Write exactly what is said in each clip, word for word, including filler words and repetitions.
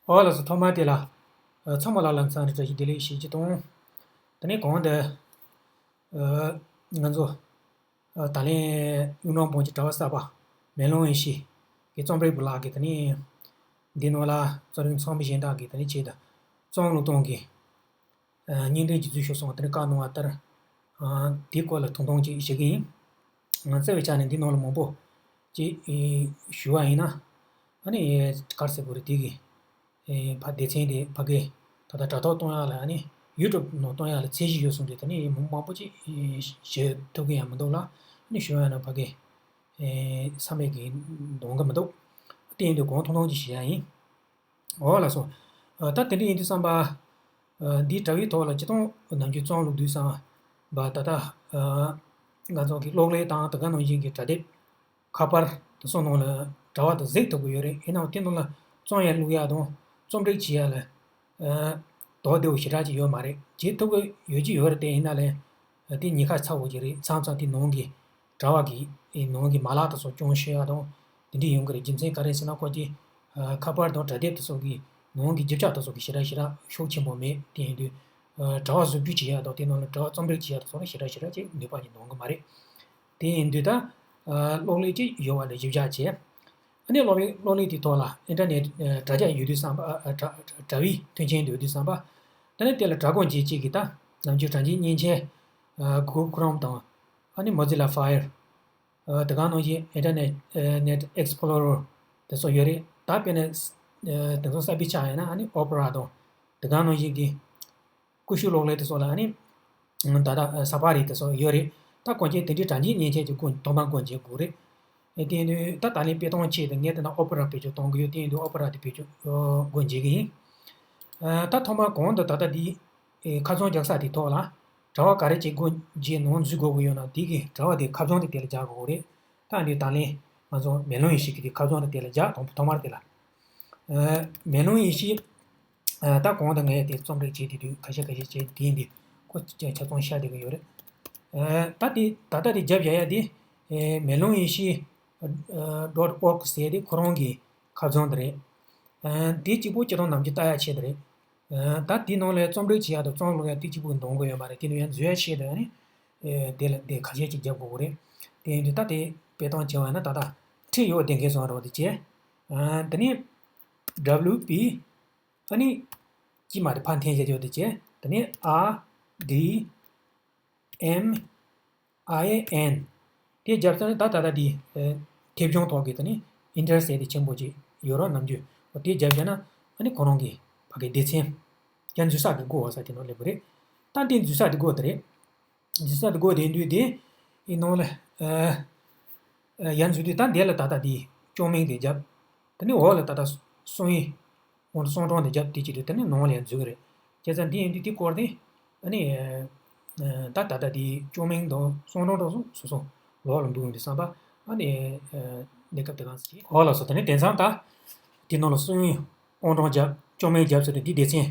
ཨོ་ལགས་སོ། ཐོག་མར་དེ་ལ་ཨ་ཚང་མ་ལ་ལ་འཚམས་འདྲི་བཀྲ་ཤིས་བདེ་ལེགས་ཞུ་རྒྱུ་དང་། དེ་ནས་གོང་དུ་ཨ་ང་ཚོ་ཨ་ད་ལན་གཡུང་དྲུང་བོན་གྱི་གྲྭ་པ་གསར་པ་མེ་ལོང་ཡེ་ཤེས་ཀྱི་རྩོམ་རིག་པ་ལགས་ཀྱིས་དེ་ནས་འདི་ནང་ལ་རྩོམ་རིག་ཚོགས་མི་གཞན་དག་གིས་དེ་ནས་ཆེད་དུ་རྩོམ་ཀློག་གཏོང་གི་ཨ་བརྙན་འཕྲིན་གྱི་འཛུལ་ཞུགས་སོང་བ་དེ་འདྲ་བཀའ་གནང་བ་ལྟར། ཨ་དེའི་སྐོར་ལ་ཐུང་ཐུང་ཅིག་ཞུ་གི་ཡིན། ང་བརྩེ་བའི་ཆ་ནས་འདི་ནང་ལ་མང་པོ་ཅིག་ཨེ་ཞུ་བ་ཡིན་ན། ཨ་ནི་ག་རེ་ཟེར་དགོས་རེད། དེ་གི་ཨེ་ཕ་སྡེ་ཚན་དེ་ཕ་གི་ད་ལྟ་དྲ་ཐོག་གཏོང་ཡག་ལ། ཨ་ནི་ཡུ་ཊུབ་ནང་གཏོང་ཡག་ལ་ཚད་གཞི་ཡོད་གསུངས་དུས། ད་ནི་མང་མང་པོ་ཅིག་ཨེ་ཞུ་ཐུབ་ཀྱི་ཡང་མི་འདུག་ལ། ཨ་ནི་ཞུ་བ་ཡིན་ན་ཕ་གི་ཨེ་ས་མེད་ཀྱི་འདང་གི་མི་འདུག་དེ་ཡིན་དུས་གོང་ཐུང་ཐུང་ཅིག་ཞུ་ཡག་ཡིན། འོ་ལགས་སོ། ཨ་ད་དེ་འདྲ་ཡིན་དུས་ཙམ་པ། ཨ་འདིའི་དྲ་བའི་ཐོག་ལ་སྤྱིར་བཏང་ནམ་རྒྱུན་རྩོམ་ཀློག་དུས་ཙམ་པ། ད་ལྟ་ཨ་ང་ཚོ་གི་གློག་ཀླད་དང་དེ་ག་ནང་བཞིན་གྱི་དྲ་དེབ་ཁ་པར་དེ་ཚོ་ནང་ལ་དྲ་བ་དེ་གཟིགས་ཐུབ་ཀྱི་ཡོད་རེད། ཡིན་ནའང་དེ་ནང་ལ་རྩོམ་ཡག་ཀློག་ཡག་དང་རྩོམ་སྒྲིག་བྱེད་ཡག་ལ་ཨ་དོ་བདེ་བོ་ཞེ་དྲག་ཅིག་ཡོད་མ་རེད། བྱེད་ཐུབ་ཀྱི་ཡོད་ཀྱི་ཡོད་རེད། དེ་ཡིན་ན་ལས་དེ་ཉེན་ཁ་ཚ་བོ་ཅིག་རེད། མཚམས་མཚམས་དེ་ནང་གི་དྲ་བ་གི་ཨེ་ནང་གི་མ་ལག་དེ་ཚོ་སྐྱོན་ཤོར་ཡག་དང་དེ་འདྲ་ཡོང་གི་རེད། རྒྱུ་མཚན་ག་རེ་ཟེར་ན། ཁོ་ཅིག་ཨ་ཁ་པར་དང་དྲ་དེབ་དེ་ཚོ་གི་ནང་གི་རྒྱུ་ཆ་དེ་ཚོ་གི་ཞེ་དྲག་ཞེ་དྲག་ཤུགས་ཆེན་པོ་མེད། དེ་ཡིན་དུས་ཨ་དྲ་བ་བཟོ་བཅོས་བྱེད་ཡག་དང་དེ་ནང་ལ་དྲ་བ་རྩོམ་སྒྲིག་བྱེད་ཡག་དེ་ཚོ་ལ་ཞེ་དྲག་ཞེ་དྲག་ཅིག་ནུས་པ་ཅིག་འདོན་གི་མ་རེད། དེ་ཡིན་དུས་ད་ཨ་གློག་ཀླད་ཅིག་ཡོད་པ་ལ་གཞི་བཞག་བྱས། ཨ་ནི་གློག་ཀླད་གློག་ཀླད་དེའི་ཐོག་ལ་ཨིན་ཊར་ནེཊ་ཨ་དྲ་རྒྱ་ཡོད་དུས་ཙམ་པ། ཨ་དྲ་དྲ་བའི་མཐུན་རྐྱེན་དེ་ཡོད་དུས་ཙམ་པ། ད་ནི་དེ་ལ་དྲ་སྒོ་འབྱེད་བྱེད་ཀྱི་ད་ནམ་རྒྱུན་དྲ་འབྱེད་མཉེན་ཆས་ཨ་Google Chrome དང་། ཨ་ནི་Mozilla Fire། ཨ་དེ་ག་ནང་བཞིན་ཨིན་ཊར་ནེཊ་ཨ་ནེཊ་ཨེགས་པོ་ལོ་རར་དེ་ཚོ་ཡོད་རེད། ད་དཔེར་ན་ཨ་དེ་ཚོ་གསར་པའི་ཆ་ཡིན་ན། ཨ་ནི་ཨོ་པེ་ར་དང་དེ་ག་ནང་བཞིན་གྱི་ཀུ་ཤུ་གློག་ཀླད་དེ་ཚོ་ལ། ཨ་ནི་ད་ལྟ་ཨ་སཱ་ཕ་རི་དེ་ཚོ་ཡོད་རེད། ད་གང་ཅི་དེ་འདྲའི་དྲ་འབྱེད་མཉེན་ཆས་ཀྱི་སྒོ་ཐོག་མར་སྒོ་འབྱེད་དགོས་རེད། ཨ་དེ་ཡིན་དུས་ད་ད་ལན་སྤྱིར་བཏང་ཆེད་དུ་ངས་དེ་ན་ཨོ་པེ་ར་བེད་སྤྱོད་གཏོང་གི་ཡོད། དེ་ཡིན་དུས་ཨོ་པེ་ར་དེ་བེད་སྤྱོད་ཨ་སྒོ་འབྱེད་ཀྱི་ཡིན། ཨ་ད་ཐོག་མར་གོང་དུ་ད་ལྟ་འདི་ཨེ་ཁ་བྱང་རྒྱག་ས་དེའི་ཐོག་ལ་དྲ་བ་ག་རེ་ཅིག་སྒོ་འབྱེད་ནང་འཛུལ་དགོས་ཀྱི་ཡོད་ན། དེ་གི་དྲ་བ་དེ་ཁ་བྱང་དེ་དེ་ལ་རྒྱག་དགོས་རེད། ད་འདི་ད་ལན་ང་ཚོ་མེ་ལོང་ཡེ་ཤེས་ཀྱི་དེ་ཁ་བྱང་དེ་དེ་ལ་རྒྱག། དང་པོ་ཐོག་མར་དེ་ལ་ཨ་མེ་ལོང་ཡེ་ཤེས། ཨ་ད་གོང་དུ་ངས་དེ་རྩོམ་སྒྲིག་བྱས་དེ་དུས་ཁ་ཤས་ཁ་ཤས་བྱས། དེ་ཡིན་དུས་ཁོ་ཆ་ཆ་ཚང་ཤར་བསྡད་ཀྱི་ཡོད་རེད། ཨ་ད་དེ་ད་ལྟ་དེ་རྒྱབ་བཞག་ཡ་དེ་ཨེ་མེ་ལོང་ཡེ་ཤེས་ཨ་dot org ཟེར་དེ་ཁོ་རང་གི་ཁ་བྱང་དེ་རེད། ཨ་དེ་གཅིག་པོ་སྤྱིར་བཏང་ནམ་རྒྱུན་ལྟ་ཡ་ཆེད་དུ་རེད། ཨ་ད་དེའི་ནང་ལ་རྩོམ་སྒྲིག་བྱེད་ཡག་དང་རྩོམ་ཀློག་ཡག་དེ་གཅིག་པུ་གི་འདང་གི་ཡོད་མ་རེད། དེ་ནས་ཡང་འཛུལ་ཡག་ཆེད་དུ། ཨ་ནི་ཨེ་དེ་ལ་དེ་ཁ་ཤས་ཅིག་རྒྱབ་དགོས་ཀྱི་རེད། དེ་ཡིན་དུས་ད་དེ་སྤེལ་གཏོང་བྱེད་པ་ཡིན་ན། ད་ལྟ་ཁྲིད་ཡོད་བསྡད་མཁན་བཟོ་འདྲ་བོ་དེ་བྱས། ཨ་དེ་ནས་W P། ཨ་ནི་དཀྱིལ་མ་དེ་ཕར་འཐེན་བྱས་ཡོད་དེ་བྱས། དེ་ནས་A D M I N། དེ་རྒྱབ་ཚར་ན་ད་ད་ལྟ་དེ་ཨེ་མཐེབ་གཞོང་ཐོག་གི་དེ་ནས་ཨིན་ཊར་ཟེར་དེ་ཆེན་པོ་ཅིག་ཡོད་རོགས་ནམ་རྒྱུན། འོ་དེ་རྒྱབ་བྱས་ན་ཨ་ནི་ཁོ་རང་གི་ཕ་གི་སྡེ་ཚན་ཡར་འཛུལ་ས་གི་སྒོ་འོག་ས་དེ་ནང་སླེབས་པ་རེད། ད་དེ་འཛུལ་ས་དེ་སྒོ་དེ་རེད། འཛུལ་ས་དེ་སྒོ་དེ་འདུས་དེ་ཡི་ནང་ལ་ཨ་ཨ་ཡར་འཛུལ་དུས་ད་འདི་ལ་ད་ལྟ་དེ་ཅོ་མིང་དེ་རྒྱབ། དེ་ནས་འོག་ལ་ད་ལྟ་གསུང་ཡིག་འོང་གསུང་གྲོགས་དེ་རྒྱབ། དེ་བྱེད་དུས་དེ་ནས་ནང་ལ་ཡར་འཛུལ་གི་རེད། བྱས་ཙང་འདི་ཡིན་དུས་དེ་སྐོར་དེ་ཨ་ནི་ཨ་ད་ད་ལྟ་དེ་ཅོ་མིང་དང་གསུང་གྲོགས་འདྲ་སོ་སོ་སོ་ལོག་ལ་འདུག་ཡོང་དུས་བསམ་པ། ཨ་ནི་ཨ་གནས་སྐབས་དེ་གང་ཟེར་གྱི། འོ་ལགས་སོ། དེ་ནས་དེང་སང་ད་དེ་ནང་ལ་གསུང་ཡིག་འོང་གྲོགས་རྒྱབ། ཅོ་མིང་རྒྱབ་ཟེར་དུས་འདི་སྡེ་ཚན་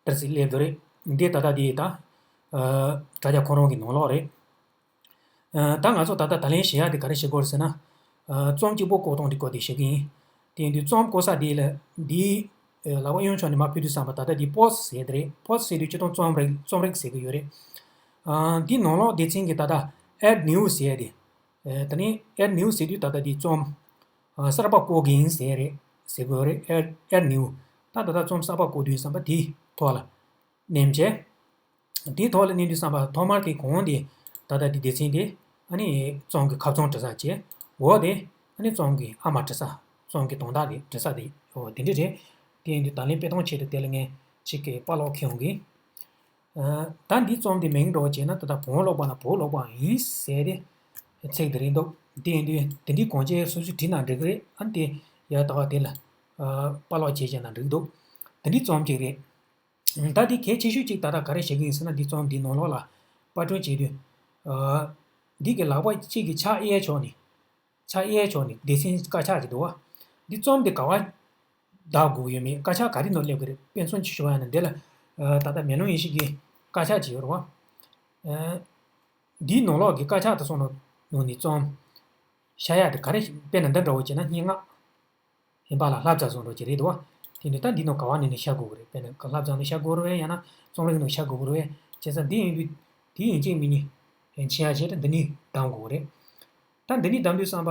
ལྟར་ཞིག་སླེབས་འདུག་རེད། འདི་ད་ལྟ་འདི་ད་ཨ་དྲ་རྒྱ་ཁོ་རང་གི་ནང་ལོགས་རེད། ཨ་ད་ང་ཚོ་ད་ལྟ་ད་ལན་བྱེད་ཡག་དེ་ག་རེ་བྱེད་དགོས་རེད་ཟེར་ན། ཨ་རྩོམ་གཅིག་པོ་བཀོད་སྟངས་དེ་བཀོད་དེ་བྱེད་ཀྱི་ཡིན། དེ་ཡིན་དུས་རྩོམ་བཀོད་ས་དེ་ལ་འདི་ཨ་ལག་པ་གཡོན་ཕྱོགས་ནས་མར་ཕུད་དུས་བསམ་པ། ད་ལྟ་འདི་པོ་སི་ཊི་ཟེར་དེ་རེད། པོ་སི་ཊི་ཟེར་དུས་སྤྱིར་བཏང་རྩོམ་རིག་རྩོམ་རིག་ཟེར་གི་ཡོད་རེད། ཨ་འདི་ནང་ལོགས་སྡེ་ཚན་གྱི་ད་ལྟ་add new ཟེར་དེ། ཨ་དེ་ནས་add new ཟེར་དུས་ད་ལྟ་འདི་རྩོམ་ཨ་གསར་པ་བཀོད་ཀྱི་ཡིན་ཟེར་རེད། ཟེར་དགོས་རེད། add add new། ད་ད་ལྟ་རྩོམ་གསར་པ་བཀོད་དུས་བསམ་པ་དེའི་ཐོག་ལ་མནན་བྱས། དེའི་ཐོག་ལ་མནན་དུས་བསམ་པ་ཐོག་མར་གྱི་གོང་དེ་ད་ལྟ་འདི་སྡེ་ཚན་དེ། ཨ་ནི་རྩོམ་གྱི་ཁ་བྱང་འབྲི་ས་བྱས། འོག་དེ་ཨ་ནི་རྩོམ་གྱི་ཨ་མ་འབྲི་ས། རྩོམ་གྱི་དོན་དག་དེ་འབྲི་ས་དེ། འོ་དེ་འདྲ་རེད། དེ་ཡིན་དུས་ད་ལན་སྤེལ་གཏོང་ཆེད་དུ་དེ་ལ་ངས་ཅིག་གི་པར་ཀློག་འཁྱེར་ཡོང་གི། ཨ་ད་འདི་རྩོམ་འདི་མིང་འདྲ་བོ་བྱས་ན་ད་ལྟ་བོན་ཀློག་པ་ན་བོད་ཀློག་པ་ཡིན་ཟེར་ཏེ་ཚིག་འདི་རེད་འདུག་དེ་ཡིན་དུས་དེ་འདྲའི་གོང་ཆེ་སོ་སོས་བྲིས་ན་འགྲིག་གི་རེད། ཨ་ནི་དེ་ཡར་ལྟ་བ་དེ་ལ་ཨ་པར་ཀློག་བྱས་བྱས་ན་འགྲིག་འདུག་དེ་འདྲའི་རྩོམ་ཅིག་རེད། ད་འདི་གལ་ཆེ་ཤོས་ཅིག་ད་ལྟ་ག་རེ་བྱེད་ཀྱི་ཡིན་ཟེར་ན། འདི་རྩོམ་འདི་ནང་ལོགས་ལ་པར་སྐྲུན་བྱེད་དུས། ཨ་འདི་གི་ལག་པ་གཅིག་གིས་ཕྱག་གཡས་ཕྱོགས་ནས། ཕྱག་གཡས་ཕྱོགས་ནས་སྡེ་ཚན་དཀར་ཆག་ཅིག་འདུག་བ། འདི་རྩོམ་འདི་ག་པར་བདག་དགོས་ཀྱི་ཡོད་མེད། དཀར་ཆག་ག་རེ་ནང་སླེབས་ཀྱི་རེད། དཔེ་མཚོན་ཅིག་ཞུ་བ་ཡིན་ན། འདི་ལ་ཨ་ད་ལྟ་མེ་ལོང་ཡེ་ཤེས་ཀྱི་དཀར་ཆག་ཅིག་ཡོད་རེད་བ། ཨ་འདིའི་ནང་ལོགས་ཀྱི་དཀར་ཆག་དེ་ཚོ་ནང་ནང་ནས་རྩོམ་ཤར་ཡག་དེ་ག་རེ། དཔེར་ན་འདི་འདྲ་བོ་བྱས་ན་སྙན་ངག་ཡིན་པ་ལ་བསླབ་བྱ་བཟོ་འདྲ་ཅིག་རེད་འདུག་བ། དེ་འདྲ་ད་འདི་ནང་ག་བ་ནས་ནས་བཞག་དགོས་ཀྱི་རེད། དཔེར་ན་བསླབ་བྱ་ནས་བཞག་དགོས་རེད་ཡང་ན་རྩོམ་རིག་ནང་བཞག་དགོས་ཀྱི་རེད། བྱས་ཙང་འདི་ཡིན་དུས་དེ་ཡིན་གཅིག་མིན་གཉིས་ཕྱེ་ཡ་བྱས་ཏེ་འདི་ནས་གདམ་དགོས་ཀྱི་རེད། ད་འདི་ནས་གདམ་དུས་ཙམ་པ་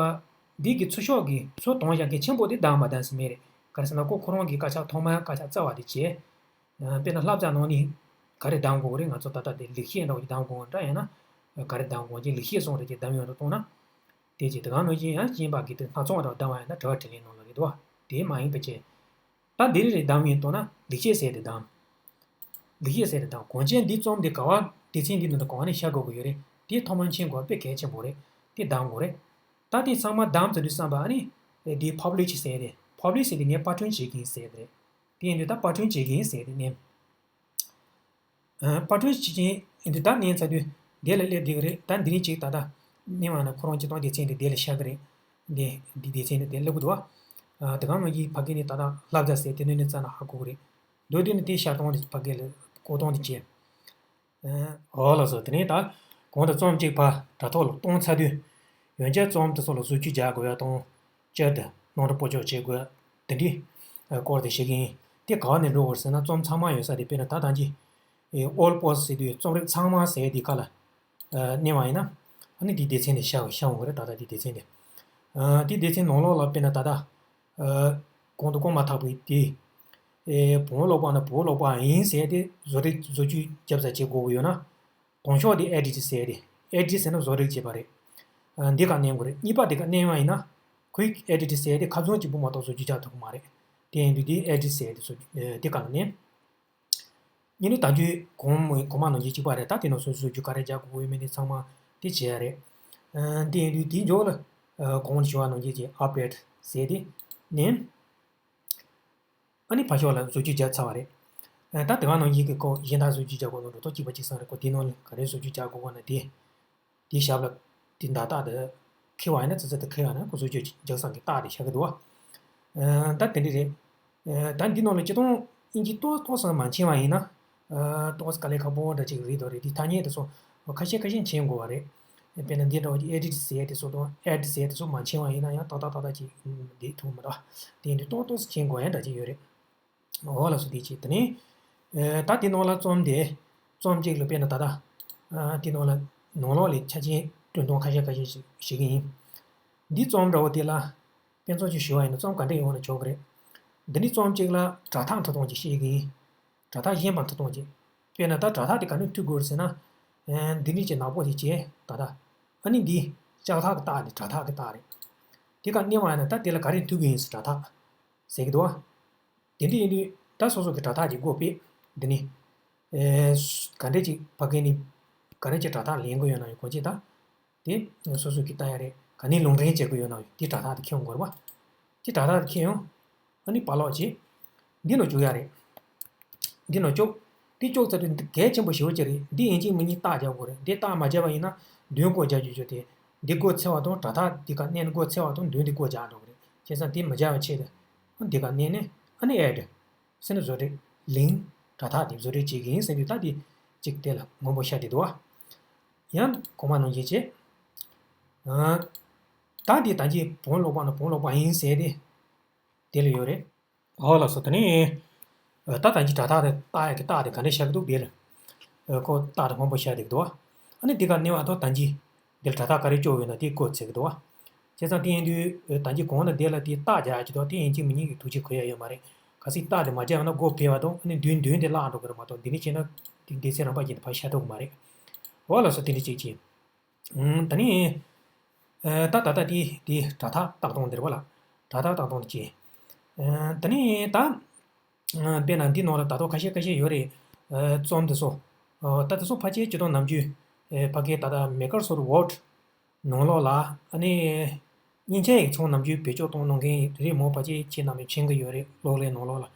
འདི་གི་ཚུར་ཕྱོགས་ཀྱི་ཚུར་གཏོང་བཞག་མཁན་ཆེན་པོ་དེ་གདམ་མ་གདམ་ཟེར་མེད་རེད། ག་རེ་ཟེར་ན་ཁོ་ཁོ་རང་གི་དཀར་ཆག་ཐོག་མ་དཀར་ཆག་རྩ་བ་དེ་བྱས། དཔེར་ན་བསླབ་བྱ་ནང་ནས་ག་རེ་གདམ་དགོས་ཀྱི་རེད། ང་ཚོ་ད་ལྟ་དེ་ལེགས་བཤད་འདྲ་བོ་ཅིག་གདམ་དགོས་འདྲ་ཡང་ན་ག་རེ་གདམ་དགོས་ཀྱི་ལེགས་བཤད་སོང་རེད་ཅེས་གདམ་ཡོང་དུ་གཏོང་ན། དེ་ཅིག་དེ་ག་ནང་བཞིན་ཡང་གཞན་པ་གི་དེ་སྣ་ཚོགས་འདྲ་བོ་གདམ་བ་ཡང་ན་དྲི་བ་དྲིས་ལན་ནང་ལ་རེད་དོ། དེ་མ་ཡིན་པ་བྱས། ད་འདི་རེ་རེ་གདམ་ཡིན་གཏོང་ན་ལེགས་བཤད་ཟེར་དེ་གདམ། ལེགས་བཤད་ཟེར་དེ་གདམ་གོང་ཆེན་འདི་རྩོམ་འདི་ག་བ་སྡེ་ཚན་འདི་ནང་དུ་ག་བ་ནས་བཞག་དགོས་ཀྱི་ཡོད་རེད། དེ་ཐོག་མར་མཁྱེན་དགོས་དཔེ་གལ་ཆེན་པོ་རེད། དེ་གདམ་དགོས་རེད། ད་དེ་ཚང་མ་གདམ་ཚར་དུས་ཙམ་པ་ཨ་ནི་དེ་ཕབ་ལིཤ་ཟེར་དེ་ཕབ་ལིཤ་ཟེར་དེ་ངས་པར་སྐྲུན་བྱེད་ཀྱི་ཡིན་ཟེར་དེ་རེད། དེ་ཡིན་དུས་ད་པར་སྐྲུན་བྱེད་ཀྱི་ཡིན་ཟེར་དེ་ནས། པར་སྐྲུན་བྱེད་ཀྱིན་འདི་ད་ནས་ཚར་དུས་དེ་ལ་སླེབས་བསྡད་ཀྱི་རེད། ད་འདི་རིང་གཅིག་ད་ལྟ་ནས་མ་ན་ཁོ་རང་སྤྱི་དང་སྡེ་ཚན་དེ་དེ་ལ་བཞག་གི་རེད། འདི་འདི་སྡེ་ཚན་དེ་དེ་སླེབས་ཀྱི་འདུག་བ། དེ་གང་མ་གི་ཕ་གི་ནི་ད་ལྟ་བསླབ་བྱ་ཟེར་དེ་ནས་ནས་རྩ་ན་ཧ་གོ་གི་རེད། མདོར་བསྡུས་ནས་དེ་ཤར་གཏོང་དེ་ཕ་གི་ལ་བཀོད་གཏོང་དེ་བྱས། འོ་ལགས་སོ། དེ་ནས་ད་གོང་དུ་རྩོམ་གཅིག་ཕར་དྲ་ཐོག་ལ་གཏོང་ཚར་དུས། ཡང་བསྐྱར་རྩོམ་དེ་ཚོ་ལ་བཟོ་བཅོས་རྒྱག་དགོས་ཡ་དང་། བསྐྱར་དུ་སྣང་ཁྲ་སྤོ་སྐྱོར་བྱེད་དགོས་ཡ་དེ་འདྲའི་སྐོར་དེ་བཤད་ཀྱི་ཡིན། དེ་ག་བ་ནས་འགྲོ་དགོས་ཟེར་ན་རྩོམ་ཚང་མ་ཡོད་ས་དེ་དཔེར་ན་ད་ཐང་གི་ཨོལ་པོ་སི་ཟེར་དུས་རྩོམ་རིག་ཚང་མ་ཟེར་དེ་ག་ལ་གནས་པ་ཡིན་ན། ཨ་ནི་དེའི་སྡེ་ཚན་དེ་ཤར་ཤར་འོང་གི་རེད། ད་ལྟ་དེའི་སྡེ་ཚན་དེ། དེའི་སྡེ་ཚན་ནང་ལོགས་ལ་དཔེར་ན་ད་ལྟ། གོང་དུ་བཀོད་མ་ཐག་པའི་དེ། བོན་སློབ་པ་ན་བོད་སློབ་པ་ཡིན་ཟེར་ཏེ་བཟོ་རིག་བཟོ་བཅོས་རྒྱབ་ས་བྱེད་དགོས་ཀྱི་ཡོད་ན། དང་ཤོག་དེ་ཨེ་ཌི་ཊི་ཟེར་ཏེ། ཨེ་ཌི་ཊི་ཟེར་ན་བཟོ་རིག་བྱེད་པ་རེད། འདི་ག་མནན་དགོས་རེད། གཉིས་པ་དེ་ག་མནན་པ་ཡིན་ན། ཀུའིག་ཨེ་ཌི་ཊི་ཟེར་ཏེ་ཁ་བྱང་གཅིག་པུ་མ་གཏོགས་བཟོ་བཅོས་རྒྱག་ཐུབ་ཀྱི་མ་རེད། དེ་ཡིན་དུས་དེ་ཨེ་ཌི་ཊི་ཟེར་ཏེ་བཟོ་དེ་ག་ལ་མནན། ཉིན་ནི་ད་དུས་གོང་མོ་གོང་མ་ནང་བཞིན་གཅིག་པ་རེད། ད་དེ་ནང་སོ་སོ་བཟོ་རྒྱུ་ག་རེ་རྒྱག་དགོས་ཡོད་མེད་དེ་ཚང་མ་དེ་བྱེད་ཡ་རེད། དེ་ཡིན་དུས་དེའི་མཇུག་ལ་གོང་ཞུ་བ་ནང་བཞིན་གྱི་ཨབ་ཌེ་ཊི་ཟེར་ཏེ་མནན། ཨ་ནི་ཕར་ཕྱོགས་ལ་བཟོ་བཅོས་རྒྱག་ཚར་བ་རེད། ད་དེ་ག་ནང་བཞིན་གྱི་ཁོ་གཞན་དག་བཟོ་བཅོས་རྒྱག་དགོས་ནོ་འགྲོ་ཐོག་གཅིག་པ་གཅིག་སང་རེད། ཁོ་དེ་ནང་ལ་ག་རེ་བཟོ་བཅོས་རྒྱག་དགོས་གོ་ན་དེ། དེའི་ཞབས་ལ་དེ་འདག་རྟགས་དེ་འཁེལ་བ་ཡིན་ན་ཙི་ཙི་དེ་འཁེལ་བ་ན་ཁོ་བཟོ་བཅོས་རྒྱག་སྟངས་ཀྱི་རྟགས་དེ་ཤར་གི་འདུག་བ། ད་དེ་འདྲ་རེད། ད་འདི་ནང་ལ་སྤྱི་དོན་དབྱིན་ཇི་ཏོག་ཏོག་ཙམ་མ་མཁྱེན་པ་ཡིན་ན། ཏོག་ཙམ་དཀའ་ལས་ཁག་པོ་འདྲ་ཅིག་རེད་དོ་རེད། དེ་ཐ་སྙད་དེ་ཚོ་ཁ་ཤས་ཁ་ཤས་མཁྱེན་དགོས་པ་རེད། དཔེར་ན་འདི་འདྲ་བ་ཅིག་ཨེ་ཌི་ཊི་ཟེར་དེ་ཚོ་དང་ཨེ་ཌི་ཟེར་དེ་ཚོ་མ་མཁྱེན་པ་ཡིན་ན་ཡང་ཏག་ཏག་ཏག་ཏག་ཅིག་འདེད་ཐུབ་མི་འདུག་དེ་འདྲ་ཏོག་ཏོག་ཙམ་མཁྱེན་དགོས་ཡ་འདྲ་ཅིག་ཡོད་རེད། འོ་ལགས་སོ། དེ་བྱས་དེ་ནས། ད་དེ་ནང་ལ་རྩོམ་དེ། རྩོམ་གཅིག་ལ་དཔེར་ན་ད་ལྟ། དེ་ནང་ལ་ནང་ལོགས་ལས་ཆ་རྐྱེན་སྐྲུན་སྟངས་ཁ་ཤས་ཁ་ཤས་ཤིག་ཞིག་ཡིན། འདི་རྩོམ་འདྲ་བོ་དེ་ལ། དཔེ་མཚོན་ཅིག་ཞུ་བ་ཡིན་ན་རྩོམ་ག་འདྲ་ཡོང་ན་ཆོག་གི་རེད། འདི་ནི་རྩོམ་གཅིག་ལ་དྲ་ཐག་འཁྲིད་སྟངས་ཅིག་ཤེས་ཀྱི་ཡིན། དྲ་ཐག་གཞན་པ་འཁྲིད་སྟངས་ཅིག་དཔེར་ན་ད་དྲ་ཐག་དེ་ག་ནས་མཐུད་དགོས་རེད་ཟེར་ན། འདི་ནི་ཅིག་ནག་པོ་ཞིག་བྱས་ད་ལྟ། ཨ་ནི་འདི་ལྕགས་ཐག་གི་རྟགས་དེ་དྲ་ཐག་གི་རྟགས་རེད། དེ་ག་མནན་པ་ཡིན་ན་ད་དེ་ལ་ག་རེ་མཐུད་ཀྱི་ཡིན་ཟེར་དྲ་ཐག་ཟེར་གྱི་འདུག་བ། དེ་འདྲ་ཡིན་དུས་ད་སོ་སོ་གི་དྲ་ཐག་ཅིག་དགོས་པས། འདི་ནི། ག་འདྲས་ཅིག་ཕ་གི་ནི། ག་རེ་ཅིག་དྲ་ཐག་ལེན་དགོས་ཡོད་ན་ཡོད་གོ་ཅིག་ད། དེ་སོ་སོ་གི་ལྟ་ཡ་རེད། ག་ནས་ལུང་འདྲེན་བྱེད་དགོས་ཡོད་ན་ཡོད་དེ་དྲ་ཐག་དེ་འཁྱེར་ཡོང་དགོས་རེད་བ། དེ་དྲ་ཐག་དེ་འཁྱེར་ཡོང་། ཨ་ནི་པར་ཀློག་བྱེད། འདི་ནང་བཅུག་ཡ་རེད། འདི་ནང་བཅུག་དེ་བཅུག་ཚར་དུས་འདི་གལ་ཆེན་པོ་ཞེ་པོ་ཅིག་རེད། འདི་ཡིན་གཅིག་མིན་གཉིས་རྟགས་རྒྱག་དགོས་རེད། འདི་རྟགས་མ་བརྒྱབ་པ་ཡིན་ན་མདུན་སྒོ་རྒྱག་རྒྱུ་ཅོ་དེ། འདི་སྒོ་ཚེག་པ་དང་དྲ་ཐག་འདི་ག་མནན་ནས་སྒོ་ཚེག་པ་དང་མདུན་འདི་སྒོ་རྒྱག་འགྲོ་གི་རེད། བྱས་ཙང་འདི་མ་བརྒྱབ་པ་ཆེད་དུ། འདི་ག་མནན་ནས་ཨ་ནི་ཨེ་ཌི། ཟེར་ན་བཟོ་རིག་ལིང་། དྲ་ཐག་དེ་བཟོ་རིག་བྱེད་ཀྱི་ཡིན་ཟེར་དུས་ད་དེ་གཅིག་དེ་ལ་སྔོན་པོ་ཤར་བསྡད་འདུག་བ། ཡང་གོང་མ་ནང་བཞིན་བྱེད། ད་དེ་ད་གིན་བོན་ཀློག་པ་ན་བོན་ཀློག་པ་ཡིན་ཟེར་ཏེ། དེ་ལ་ཡོད་རེད། འོ་ལགས་སོ། དེ་ནས་ད་ད་གིན་དྲ་ཐག་དེ་བཏགས་ཡག་གི་རྟགས་དེ་ག་འདྲ་ཤར་གི་འདུག་དེ་ལ། ཁོ་རྟགས་དེ་སྔོན་པོ་ཤར་བསྡད་ཀྱི་འདུག་བ། ཨ་ནི་དེ་ག་ནས་བ་དང་ད་གིན། འདིར་དྲ་ཐག་ག་རེ་བཅོལ་ཡོད་ན་དེ་སྒོ་ཚེག་གི་འདུག་བ། བྱས་ཙང་དེ་ཡིན་དུས་ད་གིན་གོང་ན་དེ་ལ་དེ་རྟགས་རྒྱག་ཡག་ཅིག་འདུག་དེ་ཡིན་གཅིག་མིན་གཉིས་ཀྱི་ཐུགས་རྗེ་གུས་ཡག་ཡོད་མ་རེད། གལ་སྲིད་རྟགས་དེ་མ་རྒྱག་ཡོད་ན་སྒོ་ཕྱེ་བ་དང་ཨ་ནི་མདུན་མདུན་དེ་བརླག་འགྲོ་གི་རེད་མ་གཏོགས་འདི་འདྲ་བྱས་ན་དེ་སྡེ་ཚན་རིམ་པ་བརྒྱུད་དེ་ཕར་ཤར་ཐུབ་ཀྱི་མ་རེད། འོ་ལགས་སོ། དེ་འདྲ་ཅིག་བྱས། ད་ནི། ད་ད་ད་དེ་དེ་དྲ་ཐག་བཏགས་སྟངས་འདིར་བ་ལ། དྲ་ཐག་བཏགས་སྟངས་དེ་བྱས། ད་ནི་ད། དཔེར་ན་འདི་ནང་ལ་ད་དུང་ཁ་ཤས་ཁ་ཤས་ཡོད་རེད། རྩོམ་དེ་ཚོ། ད་དེ་ཚོ་ཕལ་ཆེར་སྤྱི་དོན་ནམ་རྒྱུན། ཕ་གིའི་ད་ལྟ་Microsoft Word ནང་ལོགས་ལ་ཨ་ནི། མཉེན་ཆས་ཡིག་ཚང་ནམ་རྒྱུན་བེད་སྤྱོད་གཏོང་གནང་མཁན་རེད་མོ། ཕལ་ཆེར་ཁྱེད་རྣམས་མཁྱེན་གྱི་ཡོད་རེད། གློག་ཀླད་ནང་ལོགས་ལ།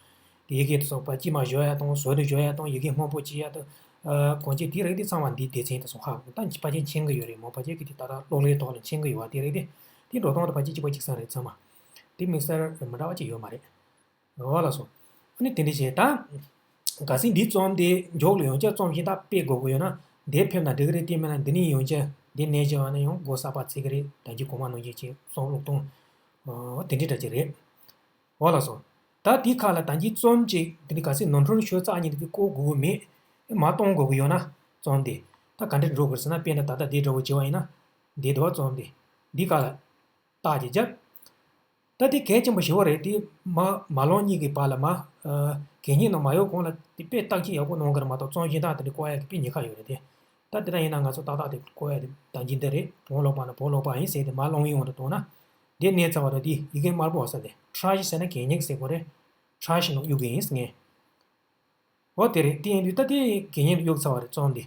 དེ་ཡི་གེ་དེ་ཚོ་ཕར་དཀྱིལ་མ་བཞོ་ཡ་དང་བཟོ་དེ་བཞོ་ཡ་དང་ཡི་གེ་སྔོན་པོ་བྱེད་ཡ་དང་། གོང་ཆེ་དེ་རིགས་དེ་ཚང་མ་འདིའི་སྡེ་ཚན་དེ་ཚོ་ཧ་གོ་ད་ཕལ་ཆེར་མཁྱེན་གྱི་ཡོད་རེད་མོ། ཕལ་ཆེར་གི་དེ་ད་ལྟ་གློག་ཀླད་ཐོག་ལ་མཁྱེན་གྱི་ཡོད་པ་དེ་རིགས་དེ། དེ་འགྲོ་སྟངས་དེ་ཕལ་ཆེར་གཅིག་པ་གཅིག་རྐྱང་རེད་ཚང་མ། དེ་དམིགས་བསལ་མི་འདྲ་བ་ཅིག་ཡོད་མ་རེད། འོ་ལགས་སོ། ཨ་ནི་དེ་འདྲ་བྱས་ད། གལ་སྲིད་འདིའི་རྩོམ་དེ་མཇུག་ལ་ཡང་བསྐྱར་རྩོམ་གཞན་དག་སྤེལ་དགོས་དགོས་ཡོད་ན་འདིར་ཕེབས་ན་འགྲིག་གི་རེད། དེ་མིན་ན་འདི་ནས་ཡང་བསྐྱར་འདི་ནས་བྱས་པ་ན་ཡང་སྒོ་གསར་པ་བཙུགས་གི་རེད། ད་གིན་གོང་མ་ནང་བཞིན་བྱས་རྩོམ་ཀློག་སྟངས། འོ་དེ་འདྲ་འདྲ་ཅིག་རེད། འོ་ལགས་སོ། ད་དེའི་ཁ་ལ་ད་གིན་རྩོམ་གཅིག་དེ་འདྲ་ག་ཚོད་ནོར་འཁྲུལ་ཤོད་ཚར་ཉིན་དེ་བཀོད་དགོས་ཀྱི་མེད། མར་གཏོང་དགོས་ཀྱི་ཡོད་ན་རྩོམ་དེ་ད་ག་འདྲ་འགྲོ་དགོས་ཟེར་ན། དཔེར་ན་ད་ལྟ་དེ་འདྲ་བོ་བྱས་པ་ཡིན་ན། འདི་འདུག་བ། རྩོམ་དེ་འདིའི་ཁ་ལ་རྟགས་ཅིག་བརྒྱབ། ད་དེ་གལ་ཆེན་པོ་ཞེ་པོ་རེད། དེ་མ་མ་ལོན་གཉིས་ཀྱི་བར་ལ་མ་ཨ་གད་སྙིགས་ནང་མ་ཡོང་གོང་ལ་དེ་དཔེ་བརྟག་དཔྱད་ཡག་པོ་གནང་དགོས་རེད་མ་གཏོགས། རྩོམ་གཞན་དག་དེ་འདྲ་བཀོད་ཡག་གི་དཔེ་ཉེན་ཁ་ཡོད་རེད་དེ། ད་དེ་འདྲ་ཡིན་ན་ང་ཚོ་ཏག་ཏག་དེ་བཀོད་ཡག་དེ་ད་གིན་འདི་རེད། བོད་ཀློག་པ་ན་བོད་ཀློག་པ་ཡིན་ཟེར་ཏེ་མར་ལོན་ཡོང་དུ་བཏང་ན། དེ་གནས་ཚར་བ་རེད། དེ་ཡི་གེ་དམར་པོ་ཟེར་དེ་ཊ་རེཤ་ཟེར་ན་གད་སྙིགས་ཟེར་དགོས་རེད། ཊ་རེཤ་ནང་གཡུག་གི་ཡིན་ཟེར་ངས། འོ་དེ་རེད། དེ་ཡིན་དུས་ད་དེ་གད་སྙིགས་གཡུག་ཚར་བ་རེད་རྩོམ་འདི།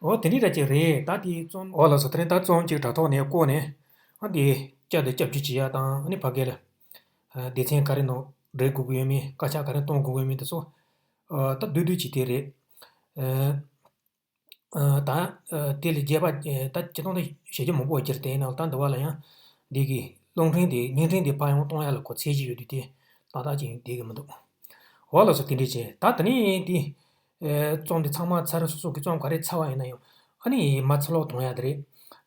འོ་དེ་འདྲའི་འདྲ་ཅིག་རེད། ད་དེ་རྩོམ། འོ་ལགས་སོ། དེ་རིང་ད་རྩོམ་གཅིག་དྲ་ཐོག་ནས་བཀོད་ནས། ཨ་དེ་བསྐྱར་དུ་བསྐྱར་བཅོས་བྱེད་ཡག་དང་། ཨ་ནི་ཕ་གི་ལ་ཨ་སྡེ་ཚན་ག་རེ་ནང་འབྲི་དགོས་ཀྱི་ཡོད་མེད། དཀར་ཆག་ག་རེ་གཏོང་དགོས་ཀྱི་ཡོད་མེད་དེ་ཚོ་ཨ་ད་བསྡུས་བསྡུས་བྱས་དེ་རེད། ཨ་ཨ་ད་ཨ་དེ་ལས་རྒྱས་པ་ཨ་ད་སྤྱིར་བཏང་དུ་བཤད་རྒྱུ་མང་པོ་ཡོད་ཀྱི་རེད། དེ་ཡིན་ནའང་ད་འདི་བ་ལ་ཡང་འདི་གི་རླུང་འཕྲིན་དེ་བརྙན་འཕྲིན་དེ་ཕར་ཡང་གཏོང་ཡག་ལ་གོ་ཚད་ཅིག་ཡོད་དུས། དེ་ཏག་ཏག་ཅིག་འགྲིག་གི་མི་འདུག་འོ་ལགས་སོ། དེ་འདྲས་བྱས། ད་དེ་ནས་དེ་ཨ་རྩོམ་དེ་ཚང་མ་ཚར། སོ་སོ་གི་རྩོམ་ག་རེ་ཚར་བ་ཡིན་ན་ཡང་ཨ་ནི་མར་ཕྱིར་ལོག་གཏོང་ཡག་དེ་རེད།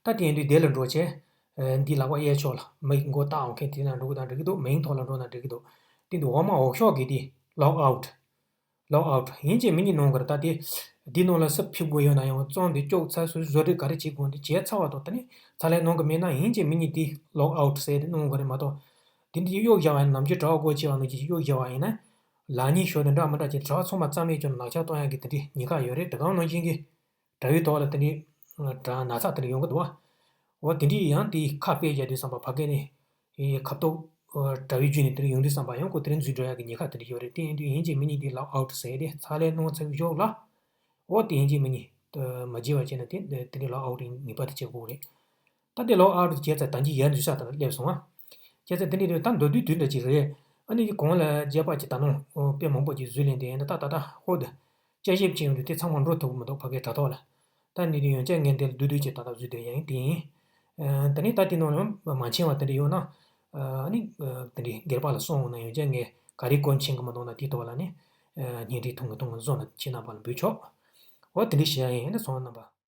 ད་དེ་ཡིན་དུས་དེ་ལ་འགྲོ་བྱས་ཨ་འདི་ལག་པ་གཡས་ཕྱོགས་ལ་མིང་མགོ་བཏགས་འོང་མཁན་དེ་ན་འགྲོ་གི་དང་འགྲིག་གི་འདུག་མིང་ཐོག་ལ་འགྲོ་ན་འགྲིག་གི་འདུག་དེ་འདི་འོག་མ་འོག་ཤོག་གི་དེ་ལོག་ཨའུཊ། ལོག་ཨའུཊ་ཡིན་གཅིག་མིན་གཉིས་གནང་དགོས་རེད། ད་དེ་འདི་ནང་ལ་སུ་ཕེབས་དགོས་ཡོད་ན་ཡང་། རྩོམ་འདི་བཅུག་ཚར། སུ་བཟོ་སྒྲིག་ག་རེ་བྱེད་དགོས་འདི་བྱས་ཚར་བ་དང་། དེ་ནས་ཕྱག་ལས་གནང་གི་མེད་ན་ཡིན་གཅིག་མིན་གཉིས་དེ་ལོག་ཨའུཊ་ཟེར་དེ་གནང་དགོས་རེད་མ་གཏོགས། དེ་འདི་གཡུག་བཞག་པ་ཡིན། ནམ་རྒྱུན་དྲ་བ་སྒོ་ཕྱེ་བ་ནང་བཞིན་གཡུག་བཞག་པ་ཡིན་ན། ལག་གཉིས་ཤོར་དེ་འདྲ་མི་འདྲ་ཅིག་དྲ་བ་ཚང་མ་རྩ་མེད་བྱུང་ན་ལག་ཆ་གཏོང་ཡག་གི་དེ་འདྲའི་ཉེན་ཁ་ཡོད་རེད། དེ་གང་ནང་བཞིན་གྱི་དྲ་བའི་ཐོག་ལ་དེ་འདྲའི་དྲ་ན་ཚ་དེ་འདྲ་ཡོང་གི་འདུག་བ། འོ་དེ་འདྲའི་ཡང་དེ་ཁ་དཔེ་བཞག་དུས་ཙམ་པ་ཕ་གི་ནས་ཨེ་ཁ་ཐོག་ཨ་དྲ་བའི་བརྒྱུད་ནས་དེ་འདྲ་ཡོང་དུས་ཙམ་པ་ཡང་ཁོ་དེ་རིང་འཛུལ་འགྲོ་ཡག་གི་ཉེན་ཁ་དེ་འདྲ་ཡོད་རེད། དེ་ཡིན་དུས་ཡིན་གཅིག་མིན་གཉིས་དེ་ལོག་ཨའུཊ་ཟེར་དེ་ཕྱག་ལས་གནང་ཚར་བའི་ཞོར་ལ། འོ་དེ་ཡིན་གཅིག་མིན་གཉིས་ཨ་མ་བརྗེད་པ་བྱས་ན་དེ་དེ་འདྲའི་ལོག་ཨའུཊ་ཡིན་ངེས་པར་དུ་བྱེད་དགོས་རེད། ད་དེ་ལོག་ཨའུཊ་བྱས་ཚར། ད་གིན་ཡར་འཛུལ་ས་དེ་ལ་སླེབས་སོང་ང་། བྱས་ཚར། དེ་འདྲའི་རེད། ད་མདོར་བསྡུས་དེ་འདྲ་ཅིག་རེད། ཨ་ནི་གོང་ལ་རྒྱ་པ་ཅིག་ད་ནང་དཔེ་མང་པོ་ཅིག་བཟོས་ལེན་དེ་ཡིན་ད། ད་ད་ད་ཧོ་དེ་དཔྱད་ཞིབ་བྱས་ཡོང་དུས་དེ་ཚང་མ་འགྲོ་ཐུབ་ཀྱི་མི་འདུག་ཕ་གིའི་དྲ་ཐོག་ལ། ད་ནི་དེ་ཡོན་ཆབ་ངས་འདི་ལ་བསྡུས་བསྡུས་ཅིག་ད་ལྟ་བཟོས་བསྡད་ཡིན། དེ་ཡིན། ཨ་དེ་ནས་ད་དེ་ནང་ལ་མ་མཁྱེན་པ་དེ་འདྲ་ཡོད་ན། ཨ་ནི་ཨ་དེ་འདྲའི་སྒེར་པ་ལ་གསུངས་འོང་ན། ཡོན་ཆབ་ངས་ག་རེ་གོ་མཁྱེན་གི་མི་འདུག་ན་དེའི་ཐོག་ལ་ནི་ཨ་བརྙན་འཕྲིན་ཐུང་གི་ཐུང་གི་བཟོ་ན་ཁྱེད་རྣམ་པ་ལ་འབུལ་ཆོག་འོ་དེ་འདྲའི་བྱེད་ཡག་ཡིན། ཨ་ནི་སོང་རྣམ་པ།